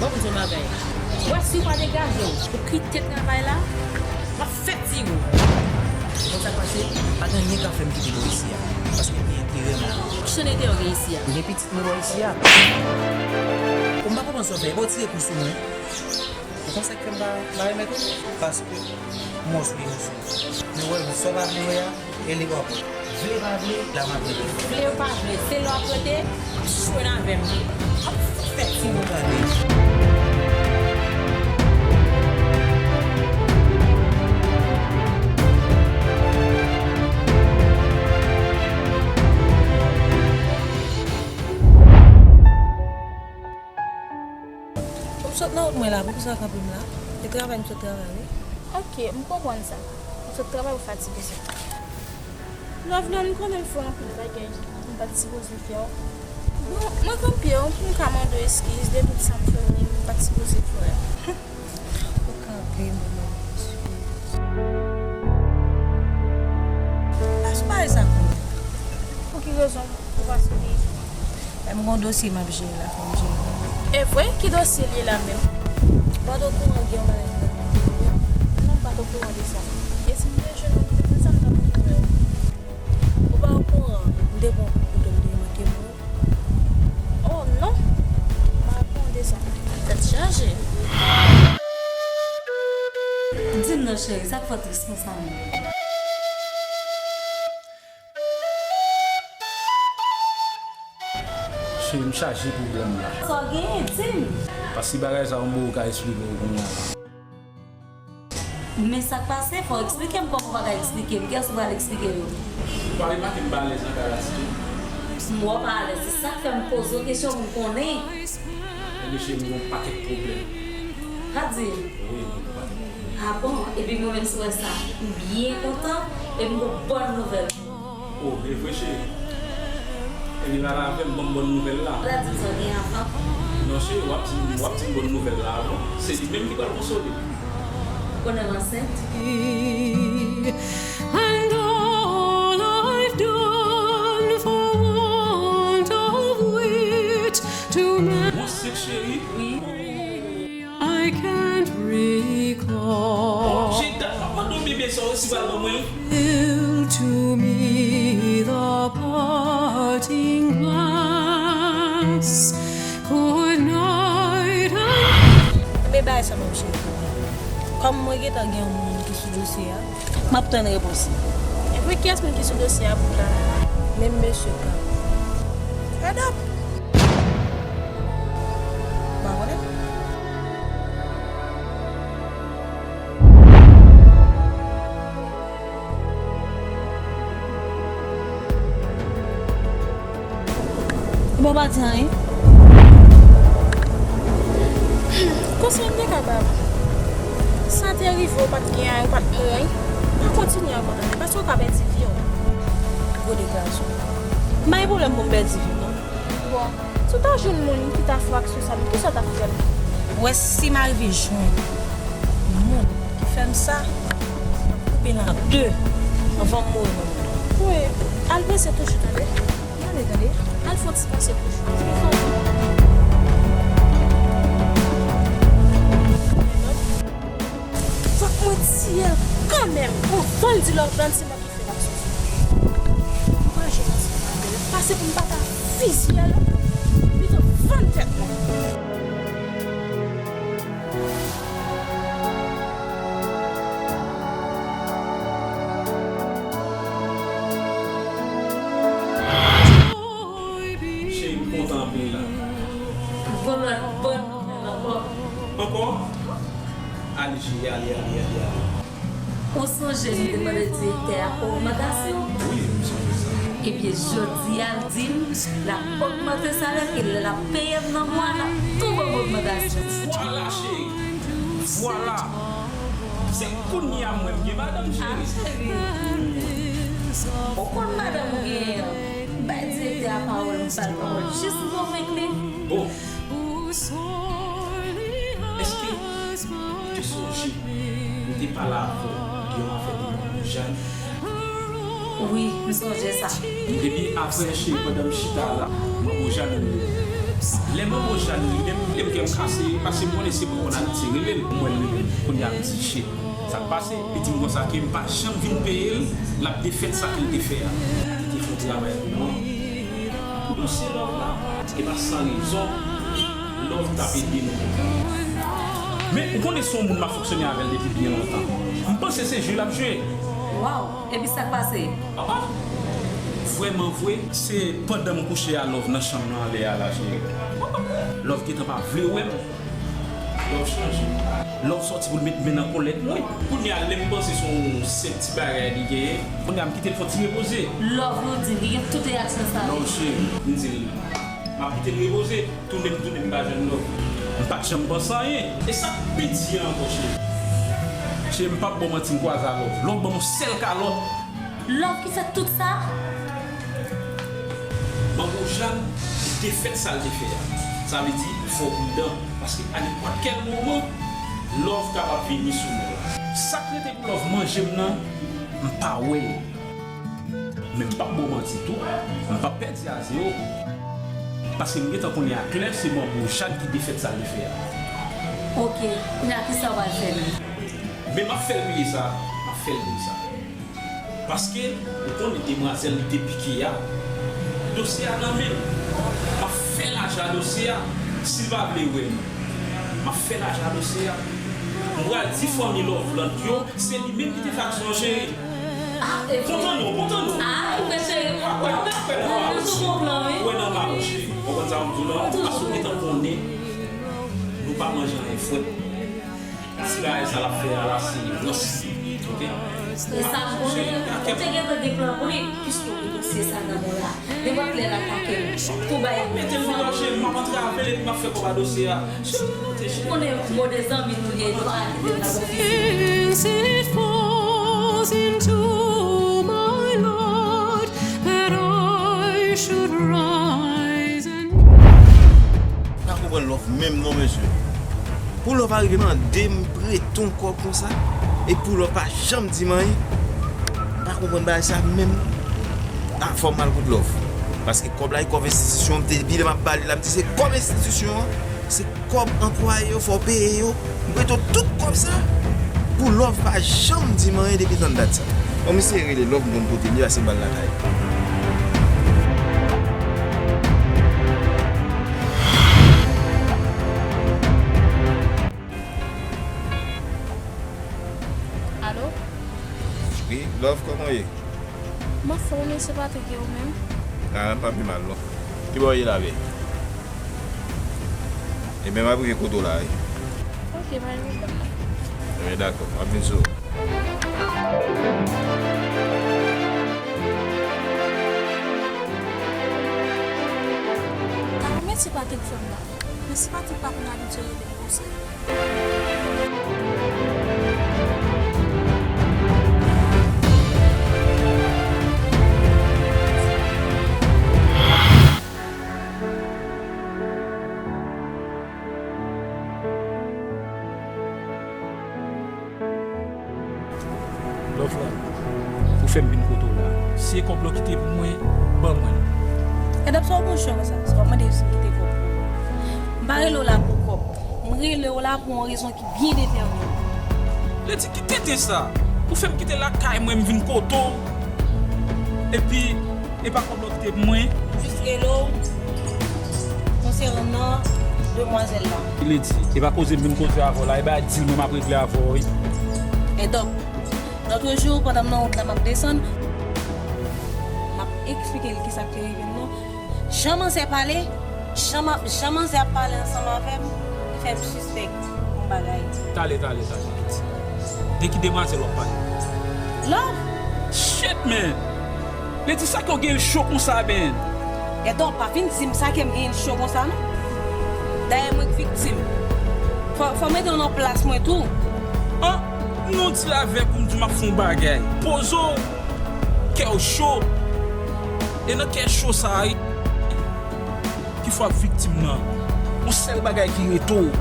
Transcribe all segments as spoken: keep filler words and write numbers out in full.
Bon, m di w yon bagay. W wè, si w pa degaje w pou kite travay la, m ap fè ti ou. Konn sa k pase? Pa gen anyen k ap fè m kite bò isi a. Paske m gen enterè m la. Ki jan enterè w gen isi a? M gen pitit mwen bò isi a. Ou m pa konprann sa w fè. Epa w tire kou sou mwen. Ou konn sa k fè m pa, pa remèt ou? Paske m wè w sou rezo sosyo. Men wè, sa w pa vle wè a, e li w ap wè. Vle pa vle, la m ap rete. Vle ou pa vle, se lè w ap rete, ap chwenn avè m. Ap fè ti ou tande. M sot nan wout mwen la, poukisa w kanpe m la? E travay m sot travay, wi. Ok, m konprann sa. Ou sot travay, ou fatige, se sa. Love, non, m konnen m fè anpil bagay m pa t sipoze fè. Bon, mwen konprann w, m ka mande w eskiz de tout sa m fè w, m pa t sipoze fè. Ou kanpe, mwen, mwen. Lage bagay sa pou mwen. Pou ki rezon ou pa souri? E m gen yon dosye m ap jere la, fò m jere l. E vre? Ki dosye l ye la menm? Ou pa t okouran gen yon bagay ki t ap pase? Non, m pa t okouran de sa. E si m te jwenn ou, m te konn sa m t ap di w. Ou pa okouran, m te pran kout kouto, m te manke mouri. Oh non, m pa okouran de sa. Tèt chaje. Di m non, cheri, sa k fè w tris konsa menm? Cheri, m chaje pwoblèm la. Sa w genyen, di m. Paske bagay sa yo, m poko ka esplike w kounye a la. Men sa k pase, fò w eksplike m kòman w pa ka eksplike m. Kiyès ou pral eksplike yo? Ou pa remake m pa alèz nan kay la, Titi? M wè w pa alèz, se sa k fè m poze w kesyon pou m konnen. Ebyen, cheri, m gen yon pakèt pwoblèm. Pa di m. Wi, m gen yon pakèt pwoblèm. A bon? Epi mwen menm, si w wè sa, m byen kontan, epi m gen yon bòn nouvèl. Oh, e vre, cheri? Ebyen, pale avè m, ban m bòn nouvèl la. Ou ta di m sa w gen avan. Non, cheri, w ap di m, w ap di m bòn nouvèl la avan. Se li menm ki pral konsole m. Ou konnen m ansent? And all I've done for want of wit to ma- Ou ansent, cheri? Wi. I can't recall. Bon, Jada, m ap mande w bebe sa w osi pral ban mwen l. Till to me the parting glass. Good night and Men bagay sa menm cheri. Kòm mwen gentan gen yon moun ki sou dosye a, m ap tann repons li. Epi kiyès moun ki sou dosye a pou la? Menm mesye K. Fed up! Ou pa konnen? Bon, pa di anyen. Konsa m te kapab. Sa te rive, ou pa t gen anyen, ou pa t mouri. Pa kontinye ankò, tande, paske ou ka pèdi vi w. Gwo deklarasyon. M pa gen pwoblèm pou m pèdi vi m, non. Bon, si w ta jwenn moun ki ta fè w aksyon sa, men kisa w t ap fè l? Ou wè, si m arive jwenn moun ki fè m sa, m ap koupe l an de anvan m mouri nan men l. Wi, al prese toujou, tande. Gade, gade. Al fè yon ti panse pou jou. Fòk mwen tiye l kanmenm. Anvan l di Loveland se mwen ki fè l aksyon sa. Mwen jwenn ansanm avè l. Pase pou m pa ta fizye l, pito vann tèt mwen. Cheri, m kontan anpil la. Bon, bon, bon, ankò. Ankò? Ale, cheri, ale, ale, ale, ale. Ou sonje m te mande direktè a ogmantasyon? Wi, m sonje sa. Ebyen, jodi a, l di m l ap ogmante salè, ke lè l ap peye m nan mwa, l ap tou ban m ogmantasyon. Vwala, cheri. Vwala. Se kounye a mwen m gen madanm, cheri. Ah, cheri. Ou konn madanm ou genyen an. Bay direktè a pawòl, m ba l pawòl jis m konvenk li. Bon. Èske ou te sonje m te pale avè w de yon afè de manman Jane? Wi, m sonje sa. Ebyen, apre, cheri, pandan m chita la, manman Jane rele m. Lè manman Jàn rele m, lè m kè m kase, paske m konnen se mwen konn Ayiti rele l, m wè l rele m. Kounye a m di, shit, sa k pase? Li di m konsa ke m pa janm vin peye l, l ap defèt sa ke l te fè a. Li te fè yon travay pou mwen. Pou dosye Love la, e pa san rezon, Love t ap ede nou. Men, ou konnen se yon moun m ap fonksyone avè l depi byen lontan. M panse se jwe l ap jwe. Waw! Epi sa k pase? Ah, ah. Vrèman vre, se pandan m kouche a Love nan chanm nan anlè a la, cheri. Love gentan pa vle wè m. Love chanje. Love sòti pou l met men nan kòlèt mwen. Kounye a, lè m panse se yon senp ti bagay li genyen, kounye a, m kite l fè yon ti repoze. Love nou di, li gen tout reyaksyon sa yo. Non, cheri, m di l, m ap kite l repoze. Tounen m tounen m pa jwenn Love. M pa t janm panse anyen. E sa k pi di a ankò, cheri? Cheri, m p ap ba w manti, m kwaze a Love. Love ban m yon sèl kalòt. Love ki fè tout sa? Manman Jàn, li te fè sa l te fè a. Sa vle di, fò w pridan. Paske a nenpòt kèl moman, Love kapab vini sou nou la. Sa k rete pou Love manje m nan, m pa wè l. Men m p ap ba w manti tou, m p ap pèdi a zewo. Paske m gentan konnen a klè se manman Jàn ki te fè sa l te fè a. Oke, kounye a kisa w pral fè menm? Men m ap fè l bliye sa, m ap fè l bliye sa. Paske, ou konnen demwazèl li te pike a, dosye a nan men l. M ap fè l aji a dosye a, si l pa vle wè m. M ap fè l aji a dosye a. M pral di fanmi Loveland yo, se li menm ki te fè aksyon an, cheri. Ah, e vre. Kontan non, kontan non. Ah, e vre, cheri. Ou wè, ou wè nan ma ou, cheri. Ou konprann sa m di w lan? Paske ou gentan konnen nou pa manje anyen frèt. Ti bagay sa l ap fè a la, se rans. Oke? E sa m konnen, ou te gentan gen plan pou li. Piske ou gen dosye sa nan men w la. Nenpòt lè l atake m, pou bay m. Mete l deyò, cheri, m ap antre avè l epi m ap fè kòb a dosye a. Cheri, monte, cheri. Ou konnen mode zanmi nou ye, nou pa kite l nan konfizyon. Since it falls into my lot that I should rise and Pa konprann Love menm non, mesye. Pou Love arive mande m prete yon kòb konsa, e pou Love pa janm di m anyen. M pa konprann bagay sa menm. Ah, fò m al kote Love. Paske kòb la, e kòb enstitisyon, m te, depi lè m ap ba li la, m di se kòb enstitisyon an, se kòb anplwaye yo, fò w peye yo. M prete w tout kòb sa. Pou Love pa janm di m anyen depi tann dat sa. Bon, misye rele Love, m konn kote l ye, pase m al lakay. Alo? Wi, Love, kòman w ye? M anfòm, mesye Patrick, e ou menm? Ah, m pa pi mal, non. Ki bò w ye la, bèy? Ebyen, m ap rive kote w la, wi. Ok, m al rive la. Ebyen, dakò, m ap vin sou ou. Sa pou mesye Patrick fè m la? Mesye Patrick pa konn abitye rele m konsa. Love la, ou fè m vin kote w la. Si e kòb la w kite pou mwen, ban mwen l. Gadon sa w gon jan konsa, sa w ap mande si m kite kòb pou ou. M pa rele w la pou kòb. M rele w la pou yon rezon ki byen detèmine. Lady, ki tenten sa? Ou fè m kite lakay mwen, m vin kote w. Epi, e pa kòb la w kite pou mwen? Jis rele w konsènan demwazèl la. Lady, e pa koze m vin koze avè w la, e bagay dil mwen m ap regle avè w, wi. Edòk, lòt jou, pandan m nan wout la, m ap desann, m ap eksplike l kisa k te rive m nan. Jan manzè pale, jan ma-, jan manzè ap pale ansanm avè m, li fè m sispèk yon bagay. Tale, tale, tale, Lady. De ki demwazèl w ap pale? Love! Shit, man! Lady, sa k yo gen l cho konsa, man? Edòk, pa vin di m sa ke m gen l cho konsa, non. Dayè, mwen k viktim. Fò, fò mete w nan plas mwen tou. An, non, di l avèk ou, m di w m ap fè yon bagay. Poze w, kè w cho. E nan kè cho sa a, ki fè w ap viktim nan. Yon sèl bagay ki rete w,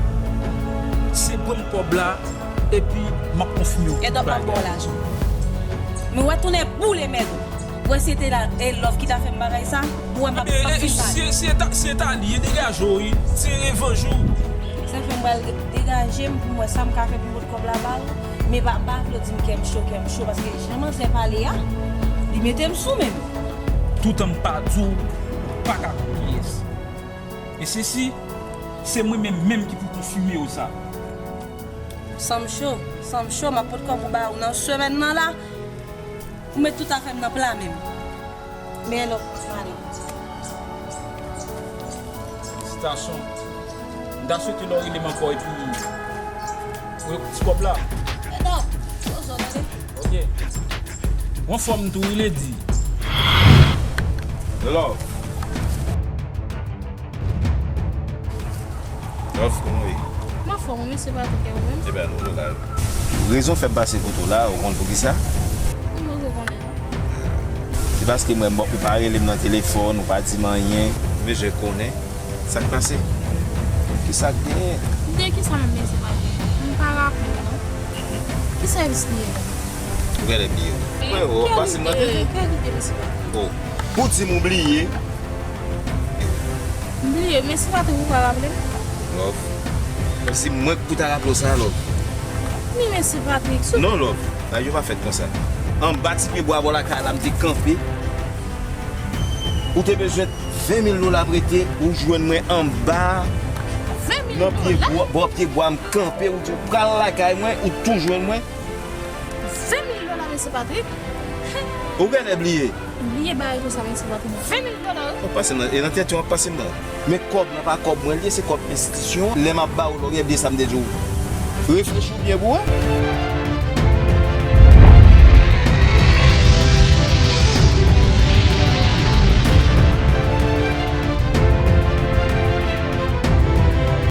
se ban m kòb la, epi m ap konfime w tout bagay. Edòk, m ap ba w lajan. Men w ap tounen boule mèt ou. Ou wè si se te la, e Love ki ta fè m bagay sa, ou wè m ap, m ap fin pale. Si, si e ta, si e ta li, e degaje w, wi. Se revanj ou. Sa fè m pral degaje m pou m wè sa m ka fè pou m pot kòb la ba ou. Men pa, pa vle di m kè m cho, kè m cho, paske jan manzè pale a, li mete m sou men m. Toutan m pa di w, ou pa ka konn kiyès. E sesi, se mwen menm menm ki pou konfime w sa. San m cho, san m cho, m ap pot kòb ou ba ou nan semèn nan la. Ou met tout afè m nan pla men m. Men lòt pale. Felisitasyon. M ta swete lè w rele m ankò epi pou ti kòb la. Men non, se ozò tande. Ok. Ou anfòm tou wi Lady. Love. Love, kòman w ye? M anfòm wi, mesye Patrick, e ou menm? Ebyen, nou, nou la. Rezon fè m pase kote w la, ou konn poukisa? Kòman ou konnen? Se paske mwen, bon, ou pa rele m nan telefòn, ou pa di m anyen. Bezwen konnen sa k pase. Kisa k genyen? De kisa menm, mesye Patrick? M pa raple m non. Ki sèvis li ye menm? Ou genlè bliye wi. Mwen, w ap pase m nan telefòn. Kè ou te, mesye Patrick? Oh. Pou di m ou bliye. M bliye, mesye Patrick, ou pa raple m? Love. Kòmsi mwen k pou ta raple w sa, Love. Men mesye Patrick, sou... Non, Love. Bagay yo pa fèt konsa. Anba ti pye bwa bò lakay la, m te kanpe. Ou te bezwen ven mil dola prete, ou jwenn mwen anba. Ven mil dola? Nan pye bwa, bò pye bwa, m kanpe, ou di w pral lakay mwen, ou tou jwenn mwen. Ven mil dola, mesye Patrick? Ou genlè bliye. M bliye bagay konsa, mesye Patrick. Ven mil dola, wi. W ap pase m nan, e nan tenten w ap pase m nan. Men kòb lan pa kòb mwen li ye, se kòb enstitisyon an. Lè m ap ba ou la, ou genlè bliye sa m te di w. Reflechi w byen pou wè.